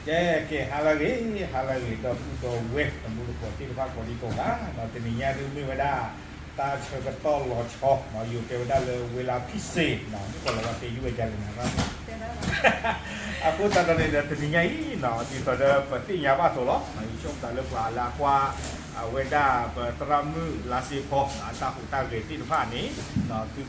ကဲ ကဲ ဟါလၢအဂ့ၤ ဟါလၢအဂ့ၤ ဒီပုၢ်ဒီဝဲၢ် တံၤသကိးသ့ၣ်တဖၣ် ကိးဒံကိးဂၤ, တနံၤညါဒုးမ့ၢ်ဝဲဒၣ် တၢ်ဆၢကတီၢ်လီၤဆီ, ယိၤတဲဝဲဒၣ်လၢဝ့လါဖံစ့, မ့ၢ်ကီးလီၤဝဲသ့ယုၢ်ဝဲဒ်လဲၣ်န့ၣ်, အဃိသတးဒီးန့ၣ်ဒီး တနံၤညါအံၤ ဒ်သိးဒီးပသ့ၣ်ညါဘၣ်အသိးလီၤ, ယဆိကမိၣ်လၢပှၤလၢအကွၢ် အဝဲဒၣ်ပသရၣ်မုၣ်လါစ့ဖီ အတၢ်ဟူးတၢ်ဂဲၤသ့ၣ်တဖၣ်န့ၣ်,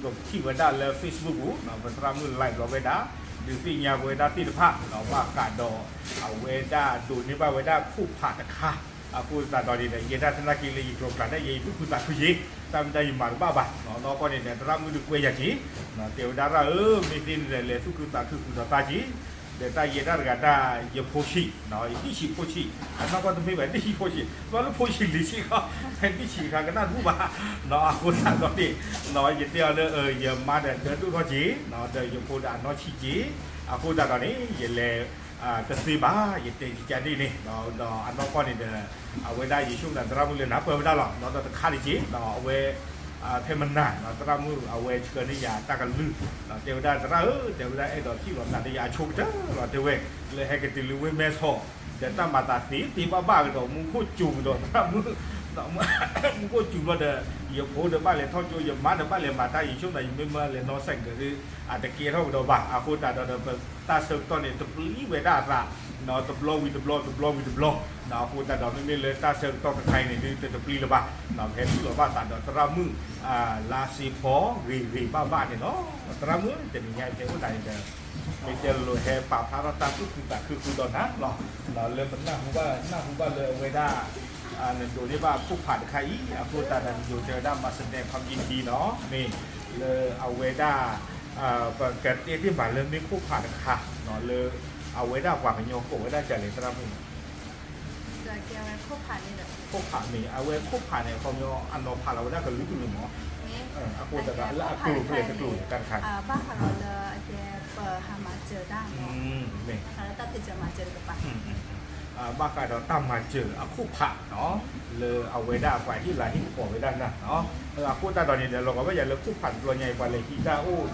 သုကထံၣ်ဝဲဒၣ်လၢ Facebook ပူၤ, ပသရၣ်မုၣ် live လီၤဝဲဒၣ်, ဒုးသ့ၣ်ညါပဝဲဒၣ်သ့ၣ်တဖၣ် ဘၣ်ဃးဒီး အဝဲဒၣ်ဒိးန့ၢ်ဘၣ်ဝဲဒၣ်ခိၣ်ဖးတခါ, အဃိသတးဒီးန့ၣ်ဒီး ယဲဒၣ်သနာ်က့လၢယကျိၤကျါဒၣ်ယဲ ယသူၣ်ခုသးခုယ့ၤ, တၢ်မ့ၢ်တၢ်ယမၤတဘၣ်ဘၣ်, နီၢ်ကီၢ်န့ၣ်ဒီး သရၣ်မုၣ်ဒုးကွဲယၤက့ၤ, တဲဝဲဒၣ်ရၣ်ဧၢ မ့ၢ်သ့န့ၣ်ဒီး လဲၤသူၣ်ခုသးခုဃုာ်ဒီးသးက့ၤ, ဒီးတၢ်ယဲဒၣ်တဂၤတၢ်ယဖိဆံး, ယဒံၣ်ဆံးဖိဆံး, အနီၢ်ကီၢ်တမ့ၢ်ဘၣ် ဒံၣ်ဆံးဖိဆံး, ဘၣ်လၢဖိဆံးလံၤဆံးဃီ, ဒံၣ်ဆံးတခါကနၣ်တဘူၣ်ဘၣ်, အဃိသတးဒီးန့ၣ်, ယတဲအီၤလၢ ယမါဒီးဒၢဒိၣ်ထီၣ်က့ၤ, ဒီးယဖိဒီးအနီၢ်ဆံးက့ၤ, အဃိသတးဒီးန့ၣ် ယလဲၤ တသ့ဘၣ် ယတဲကကန့ၣ်န့ၣ်, ဒီးအနီၢ်ကီၢ်န့ၣ်ဒီး အဝဲဒၣ်ယဆိကမိၣ်သရၣ်မုၣ်လၢနၢ်ပၢၢ်ဝဲဒၣ်လီၤ, ဒီးတခါတက့ၢ် ဒီးအဝဲ ဖဲမနၤ သရၣ်မုၣ်အဝဲဆှၢန့ၢ်ယၤတၢ်ကလုၢ်, တဲဝဲဒၣ်သရၣ်ဧၢ တဲဝဲဒၣ်အဲၣ်ဒိးထံၣ်လိာ်သးဒီးယၤအဆိကတၢၢ်လီၤ တဲဝဲ, လၢဟဲကတုၤလၢဝ့ၢ်မဲဆီး, ဒီးတၢ်မၤသးသ့သ့ဘၣ်ဘၣ်ကဒီး မူခိၣ်စူၤကဒီးသရၣ်မုၣ်, မူခိၣ်စူၤဘျီဒီး ယဖိဒီးဘၣ်လဲၤထီၣ်ကၠိ ယမါဒီးဘၣ်လဲၤမၤတၢ် ယဆိကမိၣ်သး ယမ့ၢ်မၢလဲၤနီၢ်စဲးကဒုး အတကဲထီၣ်ကဒီးဘၣ်, အဃိသတးဒီး ပတၢ်ဆၢကတီၢ်န့ၣ် တပျံၤဝဲဒၣ်အသး, တဘျီဝံၤတဘျီ တဘျီဝံၤတဘျီ, အဃိသတးဒီး မ့မ့ၢ်လၢတၢ်ဆၢကတီၢ်တခါအံၤန့ၣ်ဒုး တတပျံၤလၢၤဘၣ်, ပဟဲထံၣ်လိာ်ဘၣ်သးဒီးသရၣ်မုၣ် လါစ့ဖီ ဂ့ၤဂ့ၤဘၣ်ဘၣ်န့ၣ်လီၤ, သရၣ်မုၣ် တနံၤညါအံၤတဲအိၣ်သးန့ၣ်ဒီး မ့ၢ်တဲလိၤလိၤဟဲပာ်ဖျါထီၣ်တၢ်သူၣ်ခုသးခုဃုာ်ဒီးနၤလီၤ, လၢပနၢ်ဟူဘၣ် နၢ်ဟူဘၣ်လၢအဝဲဒၣ် နဒိးန့ၢ်ဘၣ်ခိၣ်ဖးတခါအံၤ, အဃိသတးဒီး နယိၤတဲဝဲဒၣ် မၤစဒဲ community နီၤ, မ့ၢ်လၢအဝဲဒၣ် ပကတဲတ့ၢ်မးလၢမ့ၢ်ခိၣ်ဖးတခါ လၢအဝဲဒၣ်ပှၤကညီကိးဝဲဒၣ်ဒ်လဲၣ် သရၣ်မုၣ်န့ၣ်, ခိၣ်ဖးမ့ၢ် အဝဲခိၣ်ဖးန့ၣ် အခီပညီအနီၤဖးလီၤဝဲဒၣ်ကလုာ်ကလုာ်မး, အဃိသတးဒီးလၢအကျိၤဖဲလဲၣ် တကျိၤန့ၣ်တၢ်တခါ ဘၣ်ဃးဒီးလၢအကဲပဟးမၤစၢၤတၢ်မး, မ့ၢ် ဘၣ်ဃးဒီးတၢ်မၤစၢၤအခိၣ်ဖးနီၤ, လၢအဝဲဒၣ်ပှၤဟ့ၣ်လၤဟ့ၣ်ကပီၤဝဲဒၣ်နၤနီၤ, အဃိသတးဒီးန့ၣ်ဒီး လီၤဂာ်ဘၣ်ယၤလၢခိၣ်ဖးတဘျီညါအံၤ ပှၤလဲၤဟံးတၢ်အိၣ်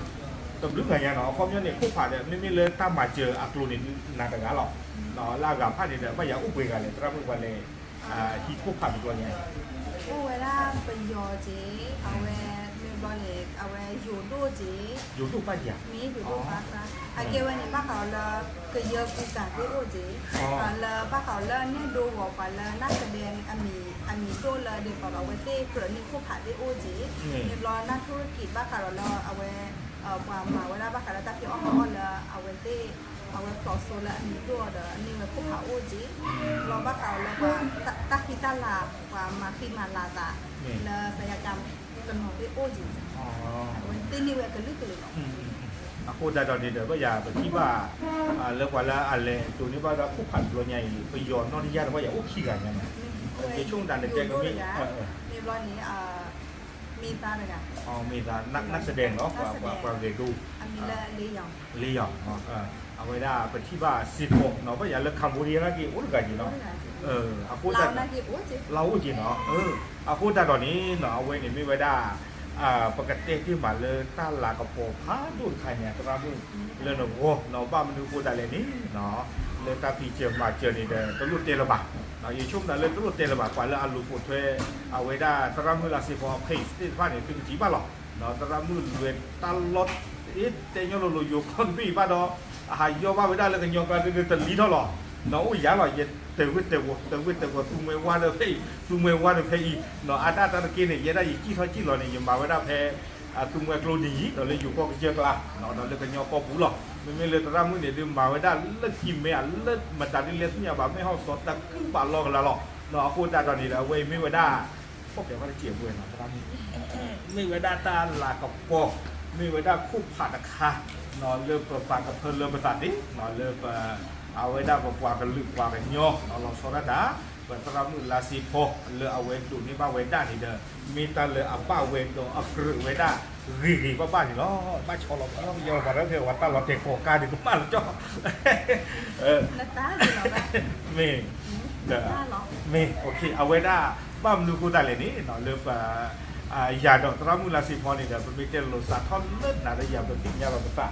တဘျုးဂၤညါနီၤ, အခီပညီန့ၣ် ခိၣ်ဖးဒီး မ့မ့ၢ်လၢတၢ်မၤစၢၤအကျိၤန့ၣ် နၤတဂၤလီၤ, လၢအဂၤဖၣ်န့ၣ်ဒီး ဘၣ်ယၤအိၣ်ပှဲၤဂၤလဲၣ် သရၣ်မုၣ်ပှၤလဲၤ ဟံးခိၣ်ဖးတဘျီညါအံၤ, အိၣ်ဝဲဒၣ်ပယီၤက့ၤ, အဝဲမ့ၢ်ဘျီန့ၣ် အဝဲယိၤဒိၣ်က့ၤ, ယိၤဒိၣ်ဘၣ်ယၤ, မ့ၢ်ယိၤဒိၣ်ဘၣ်သၣ်, အကဲဝဲန့ၣ် ဘၣ်ဃးဒီးလၢ ကယၢကူကၤသ့ၣ်အိၣ်က့ၤ, လၢဘၣ်ဃးဒီးလၢအနဲၣ်ဒိဂီၤပှၤလၢနၢ်သဒဲ အမံၤဒိၣ်လၢဒ်သိးဒီးအဝဲသ့ၣ်ကြၢးန့ၢ်ခိၣ်ဖးသ့ၣ်အိၣ်က့ၤ, မ့ၢ်ဘျီနၢ်ထူရကံးဘၣ်ဃးဒီးလၢအဝဲ ပှၤမၤဝဲဒၣ်ဘၣ်ဃးဒီးတၢ်ဖံးအီၣ်မၤအီၣ်လၢအဝဲသ့ၣ်, အဝဲဖျိးစိလၢအမံၤဒိၣ်ဒီး န့ၢ်ဝဲခိၣ်ဖးအိၣ်က့ၤ, ဘျီဘၣ်ဃးဒီးလၢပှၤ တၢ်ဃံတၢ်လၤ ပှၤမၤဃံမၤလၤသး လၢစယက တနီၤသ့ၣ်အိၣ်က့ၤ, အဝဲသ့ၣ်န့ၢ်ဝဲကလုာ်ကလုာ်လီၤ, အဃိသတးဒီးန့ၣ်ဒီး ဘၣ်ယၤပထံၣ်ဘၣ် လၢပှၤလၢအလဲၤဒိးန့ၢ်ဘၣ်ဒၣ်ခိၣ်ဖးတဘျီညါအံၤ ပယီၤနီၢ်တယၢ်ဒီး ဘၣ်ယၤအိၣ်ခံဂၤညါနီၤ, ယဆိကမိၣ်တၢ်န့ၣ်တဲကမ့ၢ် မ့ၢ်ဘျီန့ၣ် မ့ၢ်သါတဂၤ, မ့ၢ်သါ နၢ်သဒဲနီၤ ပှၤဂဲၤဒိၣ် လ့ယီၤ, အဝဲဒၣ်ပထံၣ်ဘၣ်စ့ၢ်ကီးနီၤ ဘၣ်ယၤလၢ Cambodia နာ်က့အိၣ်တဂၤက့ၤနီၤ, အဃိသတး လၢအိၣ်က့ၤနီၤ, အဃိသတးဒီးန့ၣ်နီၤ အဝဲန့ၣ်မ့ၢ်ဝဲဒၣ် ပကတဲတ့ၢ်မးလၢတၢ်လၤကပီၤဖးဒိၣ်တခါညါ သရၣ်မုၣ် လၢနဂီၢ်နီၤ ဘၣ်မနုၤအဃိသတးလဲၣ်န့ၣ်နီၤ လၢတၢ်ဖံးစၢၤမၤစၢၤန့ၣ်ဒီး တလိၣ်တဲလၢၤဘၣ်, ယဆိကမိၣ်လၢတလိၣ်တဲလၢၤဘၣ် ပှၤလၢအလူၤပိာ်ထွဲ အဝဲဒၣ်သရၣ်မုၣ်လါစ့ဖီ page သ့ၣ်တဖၣ်န့ၣ် သုကထံၣ်ဘၣ်လီၤ, သရၣ်မုၣ်လဲၤတၢ်လီၢ် တဲညီလိၤလိၤ ယိၤကီၢ်တဘ့ၣ်အံၤဘၣ်ဒီး အဟးယီၢ်ဘၣ်ဝဲဒၣ်လၢကညီကျါဒုးတလံထီၣ်လီၤ, နီၤအိၣ်ယၤလီၤ ယတဲဝ့ၢ်တဲဝီၤ တဲဝ့ၢ်တဲဝီၤ သူမှဲဝါဒီးဖဲအံၤ သူမှဲဝါဒီးဖဲအံၤ နီၤအါဒၣ်တၢ်တက့ၢ်န့ၣ် ယဲဒၣ်ယစံၣ်ထီၣ်စံၣ်လီၤန့ၣ် ယမၤဝဲဒၣ်ဖဲ သူမှဲကျိနံၤ ဒီးလၢယိၤကီၢ်ကစၢၢ်ကျါ ဒီးလၢကညီကီၢ်ပူၤလီၤ, မ့မ့ၢ်လၢသရၣ်မုၣ်န့ၣ်ဒုးမၤဝဲဒၣ်လၢကံၢ်မဲအလၢမတၤဒ်လဲၣ်သ့ၣ်ညါဘၣ် မ့ၢ်ဟီၣ်စီၤတၢ်ကုၢ်ဘၣ်လီၤကလၤလီၤ, အဃိသတးဒီးန့ၣ်ဒီး အဝဲအံၤမ့ၢ်ဝဲဒၣ် ခီၣ်ဖျဲးဘၣ်တစဲးပှဲၤနီၤ သရၣ်မုၣ် မ့ၢ်ဝဲဒၣ်တၢ်လၤကပီၤ မ့ၢ်ဝဲဒၣ်ခိၣ်ဖးတခါ လၢပပာ်ကဖၢလၢပသးသ့ လၢပ အဝဲဒၣ်ပပှၤကလုာ်ပှၤကညီ လီၤဆီဒၣ်တၢ် ပသရၣ်မုၣ်လါစ့ဖီ လၢအဝဲဒိးန့ၢ်ဘၣ်ဝဲဒၣ်န့ၣ်ဒီး မ့ၢ်တၢ်လၢအဘၣ်ဝဲဒီးအကြၢးဝဲဒၣ် ဂ့ၤဂ့ၤဘၣ်ဘၣ်န့ၣ်လီၤ. ဘၣ်ဆီလီၤပှၤကညီလီၤ ပှၤတဖဲပှၤတၢ်လီၤတဲာ်ကိးကါဒံးကမၣ်လီၤကၠီ မ့ၢ် မ့ၢ် အဝဲဒၣ် ဘၣ်မနုၤအဃိသတးလဲၣ်န့ၣ် လၢပ ယၤဒီးသရၣ်မုၣ်လါစ့ဖီန့ၣ်ဒီး ပမ့ၢ်တဲလိာ်စးထီၣ်လၢနၤဒီးယၤ ပသ့ၣ်ညါလီၤပသး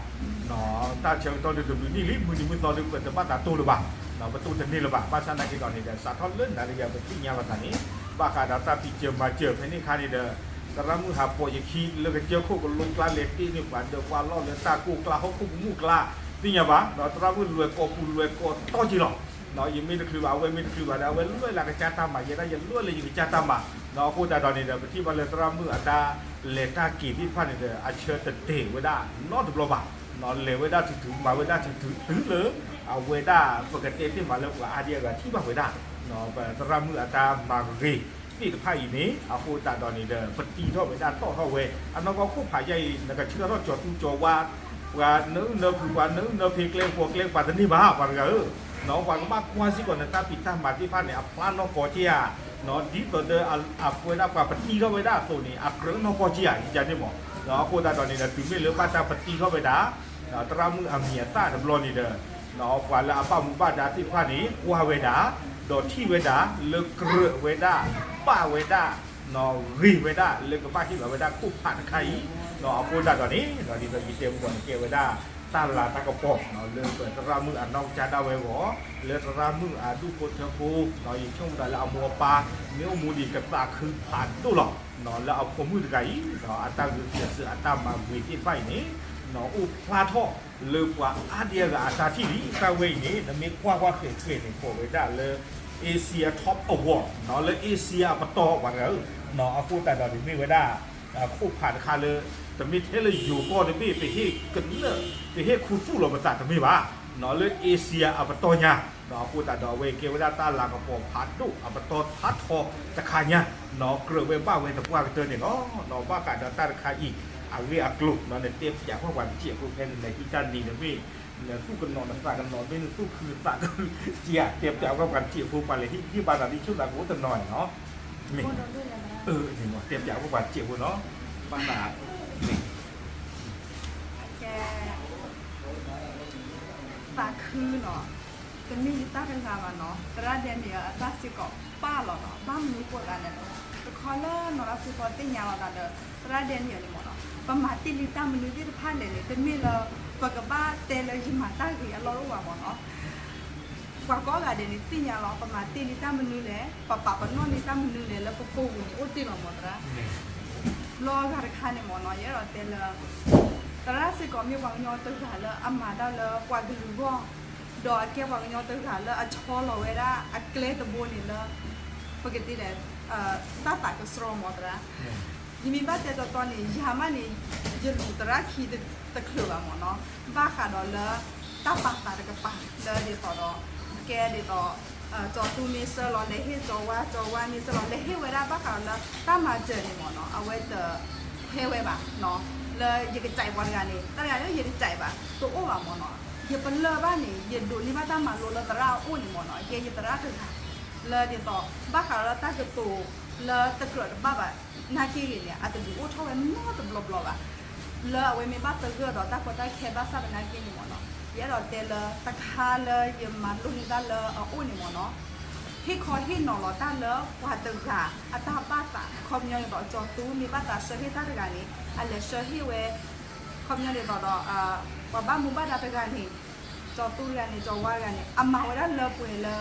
တၢ်ဆၢကတီၢ်ဒုးတဘျုးနံၣ်လံ မုၢ်နံၤမုၢ်သီဒုး ပတဘၣ်သးတိၢ်လၢၤဘၣ် ပတိၢ်တန့ၢ်လၢၤဘၣ်. ဘၣ်ဆၣ်သနာ်က့ဒီးန့ၣ်ဒီး စးထီၣ်လၢနၤဒီးယၤပသ့ၣ်ညါဘၣ်သးန့ၣ် ဘၣ်ဃးဒီးတၢ်ဖံးစၢၤမၤစၢၤဖဲန့ၣ်အခါန့ၣ်ဒီး သရၣ်မုၣ်ဟးပိာ်ယခံ လၢကစၢၢ်ခိၣ်ကလိကျါလဲၤတ့ၢ်န့ၢ်ပှၤဒီးပှၤလီၢ်လၢတၢ်ကိၢ်ကျါဟီၣ်ခိၣ်ကမူၣ်ကျါ သ့ၣ်ညါဘၣ်, ဒီးသရၣ်မုၣ်လွဲၤကိာ်ပူၤလွဲၤကိာ်တီၢ်က့ၤလီၤ. ယမ့ၢ်တချုးဘၣ် အဝဲမ့ၢ်တချုးဘၣ်ဒီး အဝဲလဲလၢကစၢ်တၢ်မၤ ယဲဒၣ်ယလဲလၢယကစၢ်တၢ်မၤ. အဃိသတးဒီးန့ၣ်ဒီး ပထံၣ်ဘၣ်လၢသရၣ်မုၣ်အတၢ်လဲၤတၢ်က့ၤသ့ၣ်တဖၣ်န့ၣ်ဒီး အဆၢတတဲာ်ဝဲဒၣ်နီတဘျီဘၣ်. လဲၤဝဲဒၣ်ထုးထုး မၤဝဲဒၣ်ထုးထုး တုၤလၢ အဝဲဒၣ်ပကတဲသ့ၣ်မးလၢပှၤအါဒံအါဂၤထံၣ်ဘၣ်ဝဲဒၣ် ပသရၣ်မုၣ်အတၢ်မၤဂ့ၤသ့ၣ်တဖၣ်အံၤန့ၣ် အဃိသတးဒီးန့ၣ်ဒီး ပတံထီၣ်ဝဲဒၣ်တီၣ်ထီၣ်ဝဲ အနီၢ်ကီၢ်ခိၣ်ဖးယါအံၤ နကဆှၢထီၣ်ကၠီၤသူကၠီၤဝါ ပှၤနၢအုၣ်နၢဖုး ပှၤနၢအုၣ်နၢဖ့ ကျဲကပီၤကျဲကပၤတန့ၢ်ဘၣ် ပှၤတဂၤဧၢ, ပှၤကဘၣ်ကွၢ်စ့ၢ်ကီးနတၢ်ဖံးတၢ်မၤသ့ၣ်တဖၣ်န့ၣ် အဖျါနီၢ်ကီၢ်က့ဧါ, ဒ်သိးဒီးအပဝဲဒၣ်ပှၤပတံထီၣ်ဝဲဒၣ်အသိးန့ၣ် အကြၢးနီၢ်ကီၢ်က့ဧါ ယကန့ၣ်မး. အဃိသတးဒီးန့ၣ်ဒီး တုၤမ့ၢ်လၢဘၣ်တၢ်ပတံထီၣ်ဝဲဒၣ် သရၣ်မုၣ်အမံၤအသၣ်တဘျီန့ၣ်ဒီး ပှၤလၢအဘၣ်မူဘၣ်ဒါသ့ၣ်တဖၣ်န့ၣ် ကွၢ်ဝဲဒၣ် ဒီးထံၣ်ဝဲဒၣ် လၢကြၢးဝဲဒၣ် ပာ်ဝဲဒၣ် ဂ့ၤဝဲဒၣ်လၢကဘၣ်ဟ့ၣ်လီၤဝဲဒၣ်ခိၣ်ဖးတခါအံၤ, အဃိသတးဒီးန့ၣ် ဒ်သိးယတဲမုၢ်ဂီၤန့ၣ် ကဲဝဲဒၣ် တၢ်လၤတၢ်ကပီၤ လၢပသရၣ်မုၣ်အနီၢ်ကစၢ်ဒၣ်ဝဲအဂီၢ်, လၢသရၣ်မုၣ်အဒူၣ်ဖိထၢဖိ, ယဆိကမိၣ်သးလၢအမိၢ်အပၢ် မ့ၢ်အိၣ်မူဒံးကသးခုဖးဒိၣ်လီၤ. လၢအဖိမုၣ်တဂၤအံၤ အတၢ်ဂုာ်ကျဲးစၢးအတၢ်မၤဂ့ၤသ့ၣ်တဖၣ်အံၤန့ၣ် အိၣ်ဖျါထီၣ်လၢပှၤအါဒံအါဂၤအတၢ်ထံၣ်လံ. တၢ်ဝဲအံၤန့ၣ် နမ့ၢ်ကွၢ်ကွၢ်ဃဲၤဃဲၤန့ၣ် ကိးဝဲဒၣ်လၢ Asia Top Award လၢ Asia အပတီၢ်ပှၤတဂၤဧၢ, အဃိသတးဒီးန့ၣ်မ့ၢ်ဝဲဒၣ် ခိၣ်ဖးတခါလၢ တမ့ၢ်ထဲလၢယိၤကီၢ်တဘ့ၣ် ပဟ့ၣ်ကနၢၣ် ပဟ့ၣ်ခူသူၣ်လီၤပသးတမ့ၢ်ဘၣ်, လၢ Asia အပတီၢ်ညါ, အဃိသတးဒီးအဝဲကဲဝဲဒၣ်တၢ်လၤကပီၤဖးဒိၣ်အပတီၢ်ဖးထီတခါညါ, ကြၢးဝဲဘၣ်ဝဲသပှၢ်ကတၢၢ်န့ၣ်လီၤ. ဘၣ်ဃးဒီးတၢ်တခါအံၤ အဂ့ၢ်အကျိၤ နတဲပၠးကွၢ်ပှၤတစဲးဖိ ဖဲနလဲၤဟံးတၢ်နံၤတဘ့ၣ် နသူၣ်ကနိးနသးကနိး မ့ၢ်နသူၣ်ခုသးခု ကတဲပၠးကွၢ်ပှၤတစဲးဖိ ပှၤလဲၤဟံးဟံးဘၣ်သးဒ်ဆိသးကအိၣ်တနီၤနီၤ, မ့ၢ် တဲပၠးကွၢ်ပှၤတစဲးဖိနီၤ, ဘၣ်သး သးခုနီၤ, တမ့ၢ်ယတၢ်တဂၤဘၣ်နီၤ, သရၣ်ဒဲန့ၣ်အတၢ်စ့ၢ်ကီးပၢ်လီၤနီၤ, ဘၣ်မနုၤဃိသးလဲၣ်နီၤ, တခီလၢနီၤ အစ့ၢ်ကီးသ့ၣ်ညါလီၤသးဒီး သရၣ်ဒဲန့ၣ်အီၤန့ၣ်မ့ၢ်နီၤ, ပမၤတ့ၢ်လံတၢ်မနုၤသ့ၣ်တဖၣ်လဲၣ်န့ၣ် တမ့ၢ်လၢ ပကဘၣ်တဲလၢယမၤတၢ်ဂ့ၤအလီၢ်အိၣ်ဘၣ်မ့ၢ်နီၤ ပှၤကိးဂၤဒဲးန့ၣ် သ့ၣ်ညါလီၤ ပမၤတ့ၢ်လံတၢ်မနုၤလဲၣ်, ပပာ်ပနီၣ်လံတၢ်မနုၤလဲၣ် လၢပဖိပူၤန့ၣ် အိၣ်တ့ၢ်လီၤမ့ၢ်သရၣ်. ဘျီဂၤတခါန့ၣ်မ့ၢ်နီၤ ယအဲၣ်ဒိးတဲလၢ သရၣ်စ့ၢ်ကီးမ့ၢ်ပှၤကညီတဂၤလၢအမၤတၢ်လၢပှၤကလုာ်ဂီၢ်, ဒီးအကဲပှၤကညီတဂၤလၢအဆီလီၤဝဲဒၣ်အကျဲတဘိန့ၣ်လၢ ပကတဲလဲၣ် တၢ်သးကဆှီမ့ၢ်သရၣ်. ယမ့ၢ်ဘၣ်တဲတီတီန့ၣ် ယၤမးန့ၣ် ယလူၤသရၣ်ခံတချုးဘၣ်မ့ၢ်နီၤ, ဘၣ်ဃးဒီးလၢ တၢ်ပာ်သးတကပၤ လၢဒ်သိးဒီး ကဲဒ်သိး ကၠီၤသူမ့ၢ်ဆှၢလီၤ လဲၤဟ့ၣ်ကၠီၤဝါ, ကၠီၤဝါမ့ၢ်ဆှၢလီၤ လဲၤဟ့ၣ်ဝဲဒၣ် ဘၣ်ဃးဒီးလၢတၢ်မၤစၢၤန့ၣ်မ့ၢ်နီၤ အဝဲတဟဲဝဲဘၣ်နီၤ, လၢယကစဲးပှၤတဂၤန့ၣ် တၢ်တဂၤလၢယကစဲးဘၣ် တအိၣ်ဘၣ်မ့ၢ်နီၤ, ယပလၢၢ်ဘၣ်န့ၣ် ယဒိးန့ၢ်ဘၣ်တၢ်မၤလိလၢသရၣ်အအိၣ်န့ၣ်မ့ၢ်နီၤ, ယဲယသရၣ်တဂၤ လၢဒ်သိး ဘၣ်ဃးဒီးတၢ်ကတိၤလၢတကြၢးတဘၣ်ဘၣ် နာ်က့ဂ့ၤန့ၣ် အတဒုးအိၣ်ထီၣ်ဝဲနီတဘျီဘျီဘၣ်, လၢအဝဲမ့ၢ်ဘၣ်သဂၢၢ်ဒီးတၢ်ကီတၢ်ခဲဘၣ်ဆၣ်သနာ်က့န့ၣ်မ့ၢ်နီၤ, ယအဲၣ်ဒိးတဲလၢတခါလၢယမၤလိန့ၢ်တၢ်လၢအအိၣ်န့ၣ်မ့ၢ်နီၤ, ဟ့ၣ်ခီဟ့ၣ်နီၤလီၤတၢ်လၢပှၤတဂၤအတၢ်ဘၣ်သး ခီပညီဒ်သိးကၠီၤသူမ့ၢ်ဘၣ်သးဆှၢဟ့ၣ်တၢ်တဂၤန့ၣ် အလဲၤဆှၢဟ့ၣ်ဝဲ ခီပညီဒ်သိးဒီး ပှၤဘၣ်မူဘၣ်ဒါတဂၤန့ၣ် ကၠီၤသူတဂၤန့ၣ် ကၠီၤဝါတဂၤန့ၣ် အမၤဝဲဒၣ်လၢပှဲၤလၢ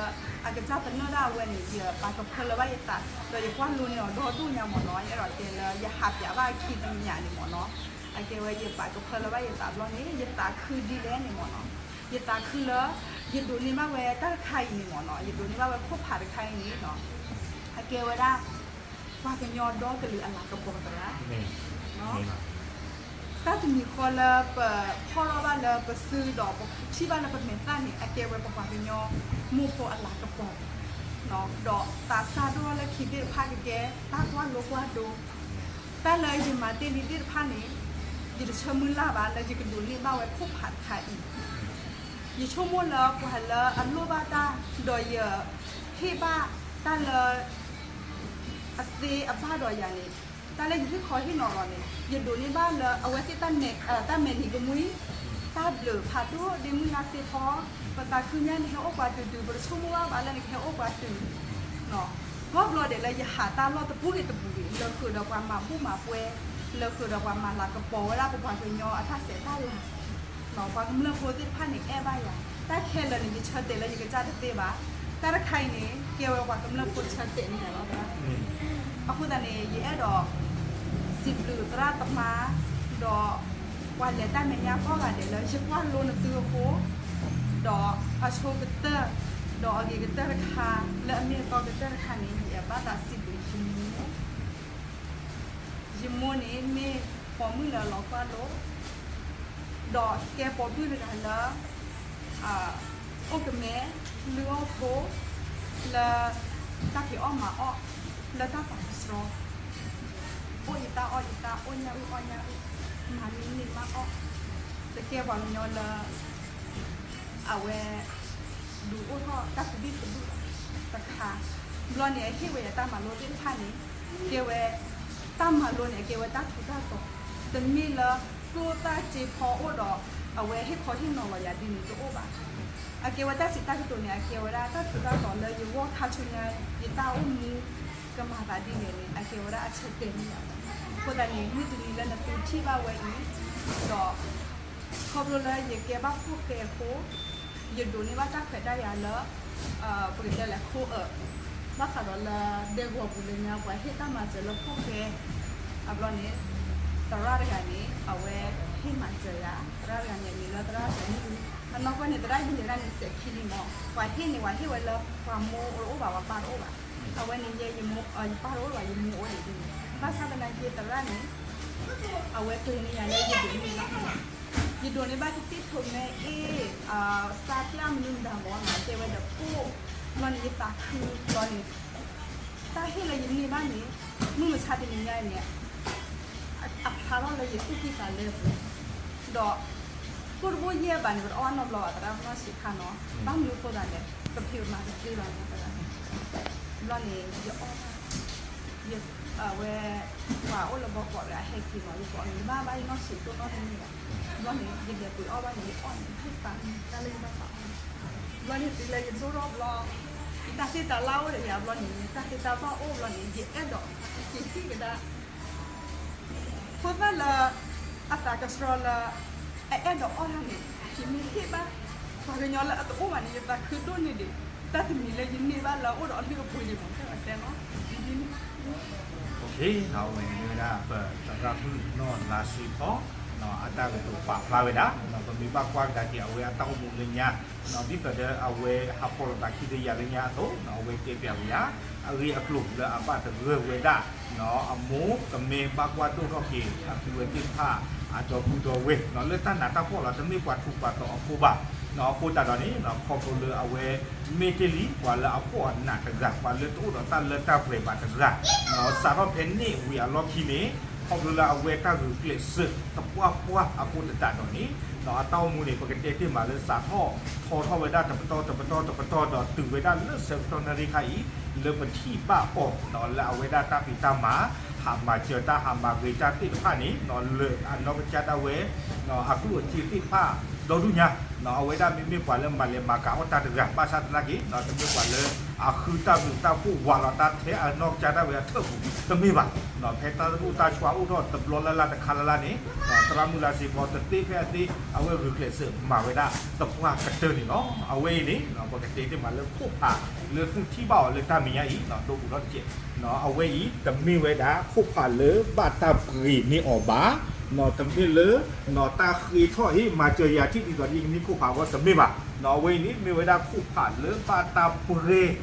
အကစၢ်သနၢၣ်ဒၣ်အဝဲန့ၣ် ယပာ်ကဖၢလၢၤဘၣ်ယသး ဒီးယကွၢ်လိန့ၢ်အီၤဒီဒူၣ်ညါမ့ၢ်နီၤ, ယအဲၣ်ဒိးတဲလၢယဟးပၠးဘၣ်အခံတမံၤညါန့ၣ်မ့ၢ်နီၤ, အကဲဝဲယပာ်ကဖၢလၢၤဘၣ်ယသးဘျီန့ၣ် ယသးခုဒ်လဲၣ်န့ၣ်မ့ၢ်နီၤ, ယသးခုလၢ ယဒိးန့ၢ်ဘၣ်ဝဲတၢ်တခါအံၤန့ၣ်မ့ၢ်နီၤ, ယဒိးန့ၢ်ဘၣ်ဝဲခိၣ်ဖးတခါအံၤန့ၣ် အကဲဝဲဒၣ် ပှၤကညီဒီကလုာ်အလၤကပီၤသရၣ် တၢ်တမံၤဃီလၢပဖီၣ်ထီၣ်ဘၣ်လၢပစုဒီးပထံၣ်ဘၣ်လၢပမဲာ်သၣ်န့ၣ် အကဲဝဲပပှၤကညီမိၢ်ဖိအလၤကပီၤ, ဒီးသးစၢ်ဒိၣ်ထီၣ်လၢခံသ့ၣ်တဖၣ်ကကဲ တၢ်ကွၢ်လိကွၢ်ဒိ, တၢ်လၢယမၤတ့ၢ်လံသ့ၣ်တဖၣ်န့ၣ် ယတဆၢမုၢ်လၢ်ဘၣ်လၢယကဒိးန့ၢ်ဘၣ်ဝဲခိၣ်ဖးတခါအံၤ, ယဆိကမိၣ်လၢပှၤလၢအလိၣ်ဘၣ်တၢ် ဒီးယဟ့ၣ်ဘၣ်တၢ်လၢ အသ့အဘၣ်ဒီးယၤန့ၣ်, တၢ်လၢယဟ့ၣ်ခီဟ့ၣ်နီၤလီၤန့ၣ် ယဒိးန့ၢ်ဘၣ်လၢအဝဲသ့ၣ် တၢ်မဲာ်နံၤကမှံ, တၢ်ဘျုးဖးဒိၣ်ဒ့မုၢ်လါစ့ဖီ, ပသးခုညါနဟဲအိၣ်ပှၤတုၤတုၤ ပတဆိကမိၣ်ဘၣ်ဘၣ်လၢနကဟဲအိၣ်ပှၤတုၤ, ဘၣ်ဘျီဒဲးလၢယဟးတၢ်လီၢ်တပူၤဂ့ၤတပူၤဂ့ၤ လၢဃုာ်ဒီးပှၤမၤဘူၣ်မၤပွဲ, လၢဃုာ်ဒီးပှၤမၤလၤကပီၤဝဲဒၣ်ပပှၤကညီအတၢ်ဆဲးတၢ်လၤ, ပှၤကမျၢၢ်ဖိသ့ၣ်တဖၣ်န့ၣ်အဲၣ်ဘၣ်ယၤ, တၢ်ခဲလၢာ်န့ၣ် ယဆၢတဲာ်လၢယကစၢ်တသ့ဘၣ်. တၢ်တခါအံၤန့ၣ် ကဲဝဲပှၤကမျၢၢ်ဖိဆၢတဲာ်န့ၣ်လီၤ. အဃိသတးန့ၣ် ယအဲၣ်ဒိး စံးဘျုးသရၣ်သမါ ဒီး ပှၤလဲၤတၢ်မဲာ်ညါကိးဂၤဒဲးလၢ ယကွၢ်လိနသုအဃိ ဒီးအဆိကတၢၢ် ဒီးအဂ့ၤကတၢၢ်တခါလၢအမ့ၢ်အတီကတၢၢ်တခါန့ၣ် ယအဲၣ်ဘၣ်သးစံးဘျုးယမိၢ် ယမိၢ်န့ၣ်မ့ၢ်ပိာ်မုၣ်လၢအလီၤကွၢ်လိ ဒီးကဲပိာ်မုၣ်တဂၤလၢ အိၣ်ကမဲ လုၢ်အီၣ်ဖိ လၢ တၢ်ဖံးအီၣ်မၤအီၣ် လၢတၢ်ပာ်ကဆှီ အိၣ်အံၤတၢ်အီၣ်အံၤတၢ် အိၣ်ညၣ်အုၣ်အီၣ်ညၣ်အုၣ် မၤမံမံမၤအီၣ် တကဲပှၤကညီလၢ အဝဲ ဒုးအိၣ်ထီၣ်တၢ်သဘံၣ်သဘုၣ်ဘၣ်တခါ ဘျီန့ၣ် အဟ့ၣ်ဝဲယတၢ်မၤလိသ့ၣ်တဖၣ်န့ၣ် ကဲဝဲ တၢ်မၤလိန့ၣ် အကဲဝဲတၢ်ထူးတၢ်တီၤ တမ့ၢ်လၢ ကျိၣ်သၣ်စ့ဖီအိၣ်ဒီး အဝဲဟ့ၣ်ခီဟ့ၣ်နီၤလီၤယၤဒ်န့ၣ်တအိၣ်ဘၣ်. အကဲဝဲတၢ်စံးတၢ်ကတိၤန့ၣ် အကဲဝဲဒၣ်တၢ်ထူးတၢ်တီၤလၢယဂီၢ်ခါဆူညါ ယတၢ်အိၣ်မူ ကမၤသးဒ်လဲၣ်န့ၣ် အကဲဝဲဒၣ်အဆၢတဲာ်န့ၣ်လီၤ. အဃိသတးန့ၣ် မုၢ်တနံၤလၢနသုထံၣ်ဘၣ်ဝဲအံၤ ဒီး ခီဖျိလၢယကဲဘၣ်ဖှီၣ်ဃဲအဃိ ယဒိးန့ၢ်ဘၣ်တၢ်ခွဲးတၢ်ယာ်လၢ ပကတဲလဲၣ်ခိအၢး ဘၣ်ဃးဒီးလၢဒဲကဝီၤပူၤလၢညါ ပှၤဟ့ၣ်တၢ်မၤစၢၤလၢဖှီၣ်ဃဲ အဘျီန့ၣ် သရၣ်တဂၤန့ၣ် အဝဲဟ့ၣ်မၤစၢၤယၤ သရၣ်တဂၤန့ၣ် အမံၤလၢသရၣ်စၢၤမုၢ် အနီၢ်ကီၢ်န့ၣ် သရၣ်ယလဲၤဒၣ်န့ၣ်စဲးခံလံမး ပှၤဟ့ၣ်န့ၣ် ပှၤဟ့ၣ်ဝဲလၢပှၤမိၢ်တအိၣ်ဘၣ် ပှၤပၢ်တအိၣ်ဘၣ် အဝဲန့ၣ်ယဲ ယပၢ်တအိၣ်ဘၣ် ယမိၢ်အိၣ်ဒံးန့ၣ် ဘၣ်ဆၣ်သနာ်က့သရၣ်န့ၣ် အဝဲကျဲၤန့ၢ်ယၤလၢယဒိးန့ၢ်ဘၣ် ယဒိးန့ၢ်ဘၣ်တသ့ထိးမဲအ့ၣ် စၢ်ပျၢ်မနုၤမတၤမီၢ်နီၤ တဲဝဲဒီးပိၢ် ဘျီန့ၣ်ယသးခုဘျီန့ၣ် တၢ်ဟ့ၣ်လၢယန့ၢ်ဘၣ်န့ၣ် မုၢ်မဆါတနံၤညါအံၤန့ၣ် အဖျါထီၣ်လၢယသူၣ်ကံၢ်သးလဲအပူၤ ဒီး ကိၣ်တဘိယဲၢ်ဘၣ်န့ၣ် ပတအီၣ်ဘၣ်နီတဘျီဘၣ်သရၣ်နီၢ်ဆံးခါနီၤ ဘၣ်မနုၤအဃိသတးလဲၣ် ပဖံးပမၤတသ့ဘၣ်နီၤ ဘျီန့ၣ် ယအီၣ် အဝဲ ပှၤအိၣ်လၢဘီကီးဒီးအဟဲက့ၤမး ယကအီၣ်န့ၣ် ယဘၣ်ဘၣ်ယနီၢ်ဆံးတိၢ်နီၣ်တန့ၢ်ဘၣ် ဘျီန့ၣ် ယလဲၤပှ့ၤအီၣ်ဘၣ်န့ၣ် ယအီၣ်န့ၣ် ဟ့ၣ်သးတၢ်လၢယဘၣ်သးအီၣ်န့ၣ် ဘျီန့ၣ်တုၤလၢယဒိၣ်ထီၣ်ဘျီ ယတၢ်သ့ၣ်တၢ်လၢ်အိၣ်ဒီးယၤဘျီန့ၣ် ယတၢ်သ့ၣ်တၢ်လၢ်အိၣ်ဘျီန့ၣ် ယအဲၣ်ဒိး က့ၤဟ့ၣ်ကဒါ ဖိသၣ်လၢ အသးကဆှီလၢ အအဲၣ်ဒိးအီၣ်တၢ်န့ၣ် ယမ့ၢ်ဟ့ၣ်ဘၣ် ပှၤကညီလၢအတအိၣ်ဘၣ်န့ၣ် ယသးခုဒိၣ်န့ၢ်ဒံး တၢ်တမံၤလၢယန့ၢ်ဘၣ်လၢအအိၣ်ဒီးအလုၢ်အပှ့ၤန့ၣ်မး တဲအီၤတဲလီၤ ဒ်န့ၣ် အဝဲန့ၣ်မ့ၢ်ဝဲဒၣ် ပသရၣ်မုၣ်နီၢ်လါစ့ဖီ အတၢ်ကတိၤပာ်ဖျါဝဲဒၣ် ပမ့ၢ်ဘၣ်ကွၢ်ကဒါက့ၤအဝဲအတၢ်အိၣ်မူလၢညါ ဒ်သိးဒီးအဝဲဟးဖီၣ်လိာ်သးခံဒီးယၤလၢညါအသိး အဝဲတဲပျးဝဲယၤ အဂ့ၢ်အကျိၤလၢအဘၣ်သဂၢၢ်ဝဲဒၣ် အမိၢ်ကမ့ၢ်ဘၣ်ကွၢ်ဒိၣ်ထီၣ်က့ၤ အပုၢ်ဝဲၢ်သ့ၣ်တဖၣ် အဒီပုၢ်ဒီဝဲၢ် လၢတၢ်နးတၢ်ဖှီၣ်လီၤ တမ့ၢ်ပှၤထူးပှၤတီၤအဃိဘၣ် အဃိသတးဒီးန့ၣ် ခီဖျိလၢအဝဲ မ့ၢ်တ့ၢ်လံ ပှၤလၢအဖှီၣ်အနးတဂၤ ပှၤလၢတအိၣ်ဒီးတၢ်လၢတၢ်ပှဲၤဘၣ်တဂၤ စးထီၣ်ဖဲန့ၣ်ဝံၤအလီၢ်ခံန့ၣ် ခီဖျိလၢအဝဲတၢ်ဂုာ်ကျဲးစၢးသပှၢ်ပှၢ်အဃိသတးဒီးန့ၣ် အတၢ်အိၣ်မူန့ၣ် ပကတဲတ့ၢ်မးလၢစးထီၣ်ထီထီၣ်ဝဲဒၣ်တပတီၢ်တပတီၢ်တပတီၢ်ဒီးတုၤဝဲဒၣ်လၢဆၢကတီၢ်နၣ်ရံၣ်ခါအံၤ လၢပထံၣ်ဘၣ်အီၤ လၢအဝဲဒၣ်တၢ်ဖံးတၢ်မၤ ဟးမၤစၢၤတၢ်ဟးမၤဂ့ၤတၢ်သ့ၣ်တဖၣ်န့ၣ် လၢအနီၢ်ကစၢ်ဒၣ်ဝဲ အကျိၣ်အစ့သ့ၣ်တဖၣ် ဒီဒူၣ်ညါ အဝဲဒၣ်မ့မ့ၢ်ပှၤလၢမၤလဲၤမၤကၤအီၣ်တၢ်တဂၤ ဘၣ်ဆၣ်သနာ်က့ တမ့ၢ်ပှၤလၢ အဃုတၢ်ဘျုးတၢ်ဖှိၣ်ဝးလီၤတၢ်ထဲအနီၢ်ကစၢ်ဒၣ်ဝဲအထၢၣ်ပူၤ တမ့ၢ်ဘၣ်. ဖဲတၢ်အိၣ်တၢ်ဆှါအိၣ်ထီၣ်တဘျီလၢ်လၢ်တခါလၢ်လၢ်န့ၣ် သရၣ်မုၣ်လါစ့ဖီတသ့ဖဲအသ့ အဝဲဂုာ်ကျဲးစၢးမၤဝဲဒၣ်သပှၢ်ကတၢၢ်န့ၣ်လီၤ. အဝဲအံၤန့ၣ် ပကတဲတ့ၢ်မးလၢခိၣ်ဖးလၢသူၣ်ထံၣ်ဘၣ်အီၤလၢတၢ်မဲာ်ညါအံၤ ဒိပူၤထီၣ်တကဲး အဝဲအံၤ တမ့ၢ်ဝဲဒၣ်ခိၣ်ဖးလၢဘၣ်တၢ်ပှ့ၤန့ၢ်အီၤဘၣ်, တမ့ၢ်လၢ တၢ်ဃ့ထီၣ်ဟ့ၣ်မၤစၢၤယၤထံၣ်ဒ်သိးဒီးယကန့ၢ်ခိၣ်ဖးအဂီၢ်တမ့ၢ်ဘၣ်. အဝဲအံၤန့ၣ် မ့ၢ်ဝဲဒၣ်ခိၣ်ဖးလၢဘၣ်တၢ်ပှ့ၤ ဘၣ်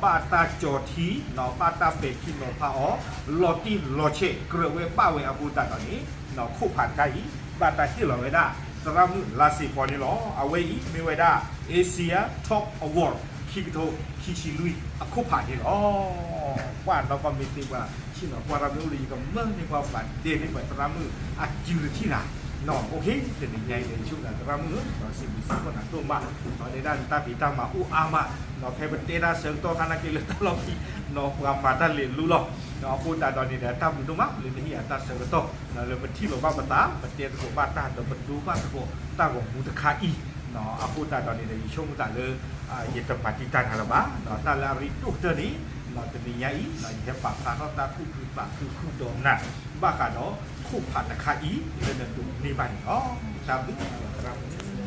တၢ်ကၠီၤထံ ဘၣ်တၢ်ပဲာ်ထံနီၤဖးအီၤ လီၤတံၢ်လီၤဆဲး ကြၢးဝဲဘၣ်ဝဲအဃိသတးဒီးန့ၣ် ခိၣ်ဖးတခါအံၤ ဘၣ်တၢ်ဟ့ၣ်လီၤဝဲဒၣ် သရၣ်မုၣ်လါစ့ဖီန့ၣ်လီၤ. အဝဲအံၤ မ့ၢ်ဝဲဒၣ် Asia Top Award ခံကထိခံဆံလွံၢ်အခိၣ်ဖးန့ၣ်လီၤ. ပှၤနီၢ်ကီၢ်မ့ၢ်သ့ပှၤ ဆ့ၣ်နီၤကွၢ်တၢ်မ့ၢ်အိၣ်ဒီး ယကမၢန့ၢ်ပှၤပှၤဒဲးန့ၢ်ပှၤသရၣ်မုၣ်အစုတထံၣ်နၤ. တနံၤညါအံၤဒီး ယဆိကမိၣ်သရၣ်မုၣ်ဧၢ စံးဘျုးစံးဖှိၣ်နၤဒိၣ်မး တဲဒၣ်နတၢ်ဖံးတၢ်မၤအိၣ်အါမး ဖဲပတဲတၢ်ဆၢကတီၢ်ခါနာ်က့လၢတၢ်လီၢ်ခံ ပှၤမၤတၢ်လဲၤလူလီၤ. အဃိသတးဒီးန့ၣ်ဒီး တၢ်ဘျုးဒိၣ်မးလၢနဟ့ၣ်ယၤတၢ်ဆၢကတီၢ် လၢပထံၣ်လိာ်ဘၣ်ပသး ပတဲသကိးဘၣ်တၢ်ဒီးပဒိဘၣ်သကိးတၢ်ဂီၤမူတခါအံၤ အဃိသတးဒီးန့ၣ်ဒီး ယဆိကမိၣ်သးလၢ ယတမၤတံာ်တာ်နၤလၢၤဘၣ်. တၢ်လၢအရ့ဒိၣ်ကတၢၢ်န့ၣ် တနံၤညါအံၤ ယဟဲပာ်ဖျါထီၣ်တၢ်သူၣ်ခုသးခုဃုာ်ဒီးနၤ ဘၣ်ဃးဒီးခိၣ်ဖးတခါအံၤ လၢနဒိးန့ၢ်ဘၣ်န့ၣ်လီၤ. တၢ်ဘျုးသရၣ်မုၣ်